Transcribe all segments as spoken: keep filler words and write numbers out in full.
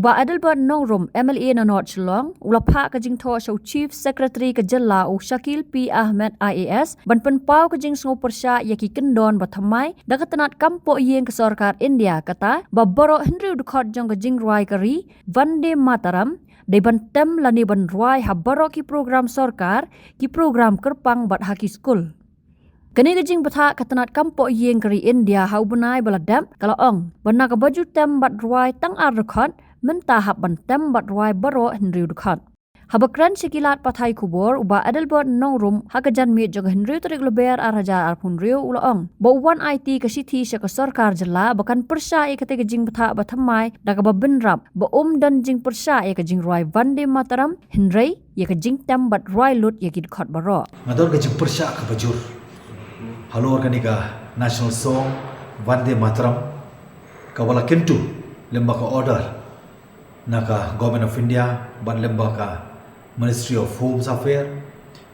Bah Adelbert Nongrum, M L A na North Shillong, u la phah ka jingthoh sha u Chief Secretary ka jylla u Shakil P Ahmed I A S, ban pynpaw ka jingsngew pyrshah ïa ki kyndon ba thymmai da ka tnat kam poh ïing ka sorkar India, kata ba baroh hynriew dkhot jong ka jingrwai ka ri, Vande Mataram, dei ban tem lane ban rwai ha baroh ki program sorkar, ki program kyrpang bad ha ki skul. Kane ka jingbthah ka tnat kam poh ïing ka ri India ha u bnai ba la dep ka la ong ba na kaba ju tem bad rwai tang ar dkhot, mynta hap ban tem bad rwai baroh hynriew dkhot. Haba kren sha ki lad pathai khubor, u Bah Adelbert Nongrum ha ka janmiet jong ka hynriew tarik Lber ar hajar arphew hynriew u la ong ba u wan aiti ka shithi sha ka sorkar jylla ba kan pyrshah ïa katei ka jingbthah ba thymmai da kaba bynrap ba ym don jingpyrshah ïa ka jingrwai Vande Mataram, hynrei ïa ka jingtem bad rwai lut ïa ki dkhot baroh. Nga don ka jingpyrshah kaba jur halor kane ka national song Vande Mataram, kaba la kyntu lyngba ka order na ka Government of India bad lyngba ka Ministry of Home Affairs,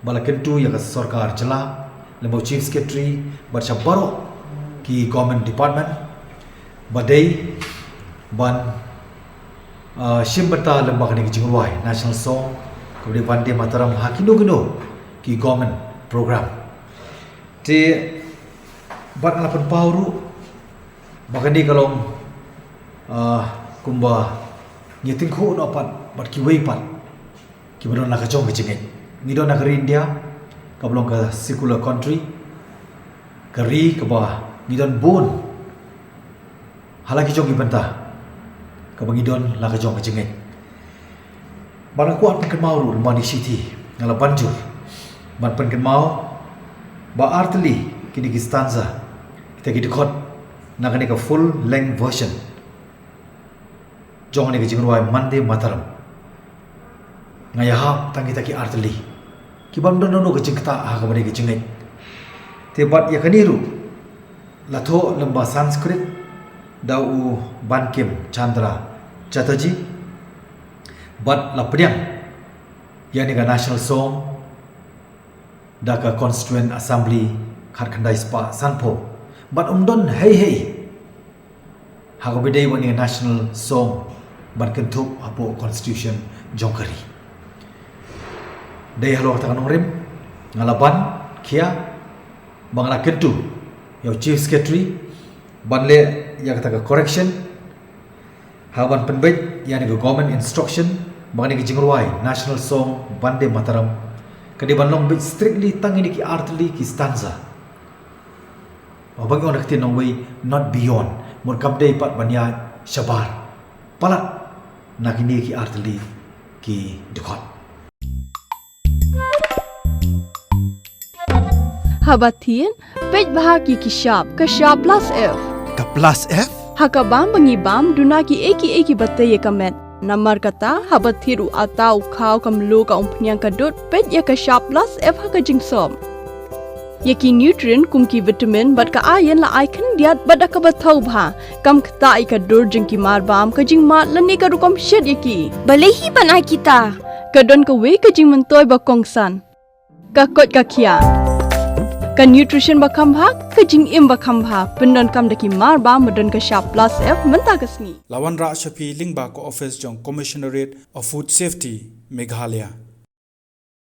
ba la kyntu ïa ka sorkar jylla lyngba u Chief Secretary bad sha baroh ki government department, ba dei ban, ah, shim bynta lyngba kane ka jingrwai national song kaba dei Vande Mataram ha kino kino ki government program. Te bad nga la pynpaw ruh ba kane ka long, ah, kumba ngi tyngkhuh noh pat bad kiwei pat kiba don la ka jong ka jingngeit. Ngi don ha ka ri India, kaba long ka secular country, ka ri kaba ngi don bun ha la ki jong ki bynta kaba ngi don la ka jong ka jingngeit. Bad nga kwah pynkynmaw ruh lyngba kane ka shithi, nga la ban jur ban pynkynmaw ba artylli kine ki stanza, kita ki dkhot na kane ka full length version jong kane ka jingrwai Vande Mataram. Nga ïahap tang kita ki artylli, ki bym don nano ka jingktah ha kaba dei ka jingngeit. Te bad ïa kane ruh la thoh lyngba Sanskrit da u Bankim Chandra Chatterjee, bad la pdiang ïa kane ka national song da ka Constituent Assembly khatkhyndai spah sanphew. Bad ym don hei hei ha kaba dei ba kane ka national song ban kynthup hapoh constitution jong ka ri. Dei halor kata ka nongrim nga la ban khia ba nga la kyntu ïa u Chief Secretary ban leh ïa kata ka correction, ha ban pynbeit ïa kane ka government instruction ba kane ka jingrwai national song Vande Mataram ka dei ban long beit strictly tang kine ki artylli ki stanza. Ba ngi ong ha ka ktien nongwei, not beyond. Mut kam dei pat ban ïaid shabar palat na kine ki artylli ki dkhot. Haba thied, peit bha ïa ki shap, ka shap plus F. Ka plus F? Ha ka bam ba ngi bam, duna kiei kiei kiba tei ïa ka met. Namar kata, haba thied u atta, u khaw, ka mluh, ka umphniang, ka dud, peit ïa ka shap plus F ha ka jingsop. Ïa ki nutrient kum ki vitamin bad ka iron la ai khyndiat bad da kaba thaw bha. Kam ktah ïa ka dur jong ki marbam, ka jingmad lane ka rukom shet ïa ki. Balei hi ban ai kita? Ka don kawei ka jingmyntoi ba kongsan. Ka koit ka khiah. Ka nutrition ba kham bha, ka jingim ba kham bha. Pyndonkam da ki marbam ba don ka shap plus F mynta ka sngi. La wanrah sha phi lyngba ka office jong Commissionerate of Food Safety, Meghalaya.